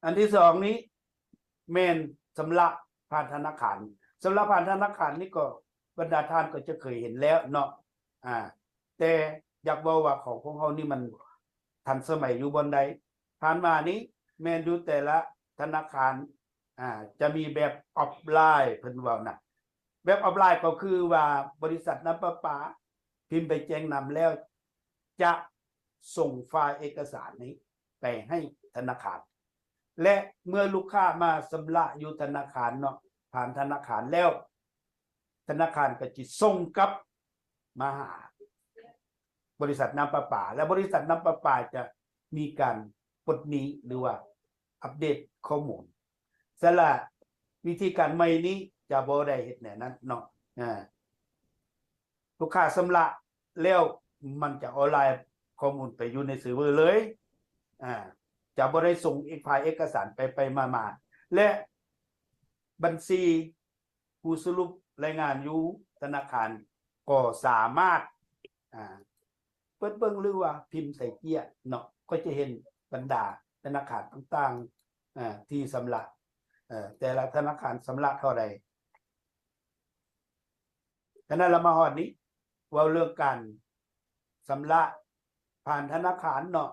ອັນທີສອງນີ້ແມ່ນຊຳລະຜ່ານທະນາຄານ. ຊຳລະຜ່ານທະນາຄານນີ້ກໍບັນດາທ່ານກໍຈະເຄີຍເຫັນແລ້ວເນາະ ອາ ແຕ່ຢາກເວົ້າວ່າຂອງພວກເຮົານີ້ມັນທັນສະໄໝຢູ່ບ່ອນໃດ. ຜ່ານມານີ້ແມ່ນຢູ່ແຕ່ລະທະນາຄານ ອາ ຈະມີແບບອອຟລາຍ ເພິ່ນເວົ້ານະ ແບບອອຟລາຍກໍຄືວ່າບໍລິສັດນ້ຳປະປາພິມໃບແຈ້ງນຳແລ້ວ ຈະສົ່ງໄຟລ໌ເອກະສານນີ້ໄປໃຫ້ທະນາຄານ ແລະ ເມື່ອລູກຄ້າມາຊຳລະຢູ່ທະນາຄານເນາະ ຜ່ານທະນາຄານແລ້ວ ທະນາຄານກໍຈະສົ່ງກັບມາຫາບໍລິສັດນ້ຳປະປາ ແລະ ບໍລິສັດນ້ຳປະປາຈະມີການປົດໜີ້ ຫຼືວ່າອັບເດດຂໍ້ມູນ. ສະນັ້ນລະ ວິທີການໃໝ່ນີ້ຈະບໍ່ໄດ້ເຮັດແນວນັ້ນເນາະ ອາ ລູກຄ້າຊຳລະແລ້ວ ມັນຈະອອນລາຍຂໍ້ມູນໄປຢູ່ໃນເຊີເວີເລີຍ ອາ ຈະບໍ່ໄດ້ສົ່ງໄຟລ໌ເອກະສານໄປໆມາໆ ແລະ ບັນຊີຜູ້ສະຫຼຸບລາຍງານຢູ່ທະນາຄານກໍສາມາດ ອາ ເປີດເບິ່ງ ຫຼືວ່າພິມໃສ່ເຈ້ຍເນາະ ກໍຈະເຫັນບັນດາທະນາຄານຕ່າງໆ ອາ ທີ່ຊຳລະ ເອີ ແຕ່ລະທະນາຄານຊຳລະເທົ່າໃດ. ສະນັ້ນລະ ມາຮອດນີ້ ເວົ້າເລື່ອງການຊຳລະຜ່ານທະນາຄານເນາະ